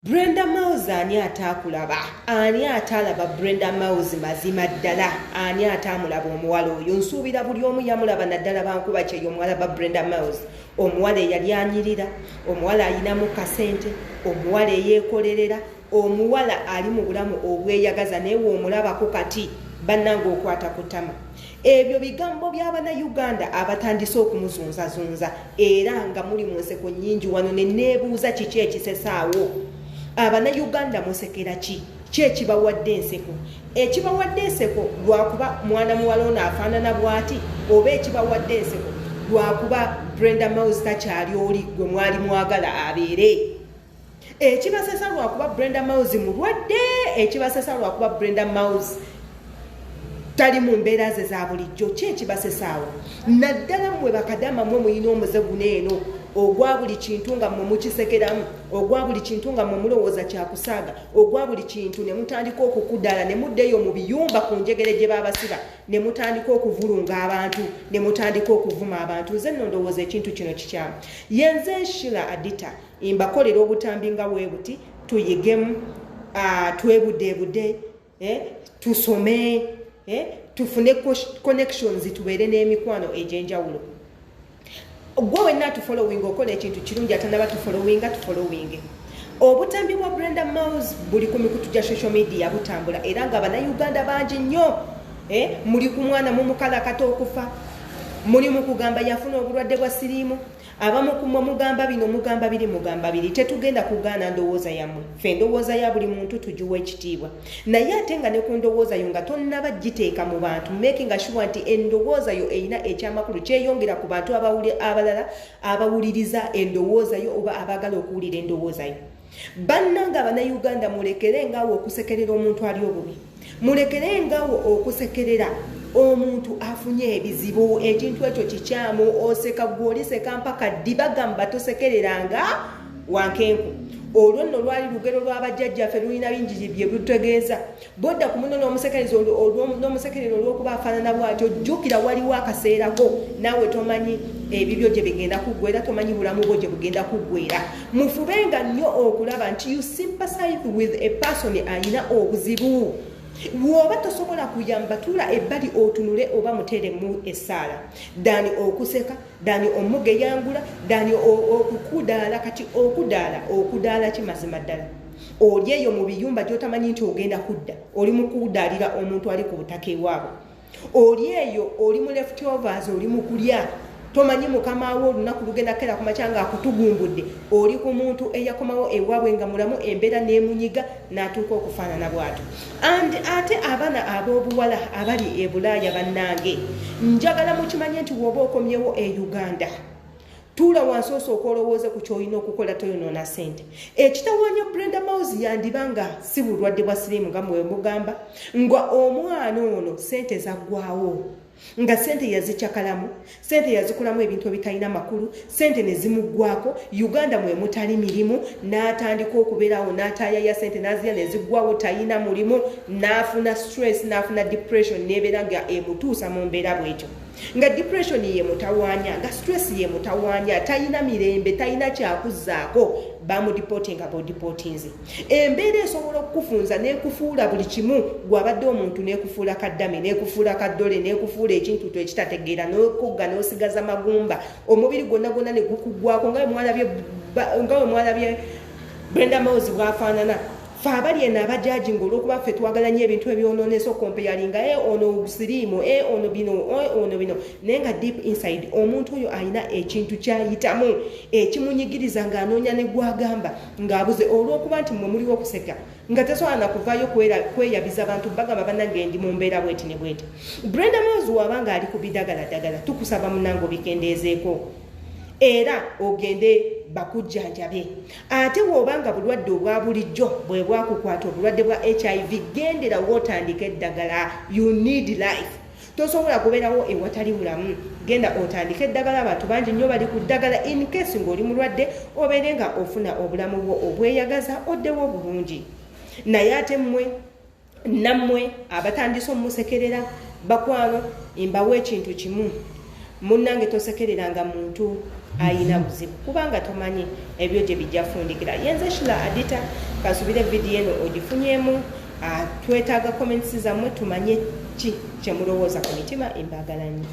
Brenda Miles, ani ataakulaba? Ani ataalaba Brenda Miles? Mazima ddala, ani ataamulaba omuwala oyo? Nsuubira buli omu yamulaba, naddala bankuba kyeyo. Omuwala ba Brenda Miles, omuwala eyali anyirira, omuwala ayinamu kasente, omuwala eyeekolerera, omuwala ali mu bulamu obweyagaza, naye woomulabako kati, bannanga, okwata ku ttama. Ebyo bigambo by'Abannayuganda abatandise okumuzunzazunza, era nga muli mu nseko nnyingi wano. Ne neebuuza, kiki ekisesaawo? Abannayuganda musekera ki? Ki ekibawadde enseko? Ekibawadde enseko lwakuba mwana muwala ono afaanana bw'ati, oba ekibawadde enseko lwakuba Brenda Miles takyali oli gwe mwali mwagala abeere? Ekibasesa lwakuba Brenda Miles mulwadde? Ekibasesa lwakuba Brenda Miles tali mu mbeera ze za bulijjo? Ki ekibasesaawo? Naddala mmwe bakadama, mmwe muyina omuze guno eno ogwa buli kintu nga mmwe mukisekeramu, ogwa buli kintu nga mmwe mulowooza kyakusaaga, ogwa buli kintu ne mutandika okukudala, ne muddeyo mu biyumba ku njegere gye babasiba, ne mutandika okuvulunga abantu, ne mutandika okuvuma abantu. Nze nno ndowooza ekintu kino kikyamu. Yenze Shila Adita, mbakolera obutambi nga bwe buti, tuyigemu, twebudeebude, tusome, tufune connections, tubeere n'emikwano egy'enjawulo. Gwe wenna tufollowing, okola ekintu kirungi. Atanaba tufollowinga, tufollowing. Obutambi bwa Brenda Miles buli ku mikutu gya social media butambula, era nga Bannayuganda bangi nnyo muli ku mwana mumukalakata okufa, muli mu kugamba yafuna obulwadde bwa siriimu. Abamu kumwe mugamba bino, mugamba biri, mugamba biri. Tetugenda kugaana ndowooza yammwe. Ffe endowooza ya buli muntu tugiwa ekitiibwa, naye ate nga ne ku ndowooza yo nga tonnaba giteeka mu bantu, making sure nti endowooza yo erina ekyamakulu kyeyongera ku bantu abalala abawuliriza endowooza yo oba abaagala okuwulira endowooza yo. Bannanga Abannayuganda, mulekere ngaawo okusekerera omuntu ali obubi, mulekere ngaawo okusekerera omuntu afunye ebizibu. Ekintu ekyo kikyamu. Oseka gwe, oliseka mpaka ddi? Bagamba tosekereranga wankenku. Olwo nno lwali lugero lw'abajjajjaffe, lulina bingi bye lutegeeza. Bodda ku muno n'omusekerera olw'okuba afaanana bw'atyo, jjukira waliwo akaseerako naawe tomanyi ebibyo gye bigenda kuggwera, tomanyi bulamu bwo gye bugenda kuggwera. Mufubenga nnyo okulaba nti you sympathize with a person ayina obuzibu. Bw'oba tosobola kuyamba, tuula ebbali otunule oba muteeremu essaala than okuseka, than omugeyangula, than okukudaala. Kati okudaala, okudaala kimazima ddala, oli eyo mu biyumba gy'otamanyi nti ogenda kudda, oli mu kudaalira omuntu ali ku butaka ewaabwe. Oli eyo oli mu leftovers, oli mu kulya, tomanyi mukama wo olunaku lugenda kera kumakya nga akutugumbudde. Oli ku muntu eyakomawo ewaabwe nga mulamu, embeera n'emunyiga n'atuuka okufaanana bw'atyo. And ate abaana ab'obuwala abali e Bulaaya, bannange, njagala mukimanye nti bw'oba okomyewo e Uganda, tuula wansi osooka olowooze ku kyolina okukola, toyonoona sente. Ekitawaanya Brenda Miles yandiba nga si bulwadde bwa siriimu nga mwe mugamba, nga omwana ono sente zaggwawo, nga sente yazikyakalamu, sente yazikolamu ebintu ebitalina makulu, sente ne zimuggwako. Uganda mwe mutali mirimu, n'atandika okubeerawo n'atayaya sente, n'azirya ne ziggwawo, talina mulimu, n'afuna stress, n'afuna depression, n'ebeera nga emutuusa mu mbeera bwetyo, nga depression ye mutawaanya, nga stress ye mutawaanya, talina mirembe, talina kyakuzzaako. Bamudeportinga bodeportinze. Embeera esobola okukufunza n'ekufuula buli kimu. Gwabadde omuntu n'ekufuula kaddame, n'ekufuula kaddole, n'ekufuula ekintu to ekitategeera, n'okogga, n'osigaza magumba, omubiri gwonna gwonna ne gukuggwako, nga bwe mwalabye Brenda Miles bw'afaanana. Fe abali eno abajaji, nga olwokuba ffe twagala nnyo ebintu ebyonoonesa, ocomparinga, e ono siriimu, e ono bino, e ono bino, naye nga deep inside omuntu oyo alina ekintu kyayitamu ekimunyigiriza, ng'anoonya ne gwagamba ng'abuze. Olw'okuba nti mmwe muliwo okuseka, nga tasobola nakuvaayo kweyabiza bantu, bagamba, "Bannange, ndi mu mbeera bweti ne bweti." Brenda Miles waba nga ali ku bidagaladagala, tukusaba munange obikendeezeeko era ogende bakujjanjabye. Ate bw'oba nga bulwadde obwa bulijjo bwe bwakukwata, obulwadde bwa HIV, gendera wootandika eddagala. You need life, tosobola kubeerawo ewatali bulamu. Genda otandike eddagala. Abantu bangi nnyo bali ku ddagala. In case ng'oli mulwadde, obeere nga ofuna obulamu bwo obweyagaza, oddewo bulungi. Naye ate mmwe nammwe abatandise omusekerera, bakwano, mbawo ekintu kimu. Munnange, tosekereranga muntu ayina buzibu, kubanga tomanyi ebyo gye bijja fundikira. Yenze Shila Adita. Kansubire vidiyo eno ogifunyemu. Twetaaga comments zammwe, tumanye ki kyemulowooza ku mitima. Embaagala nnyo.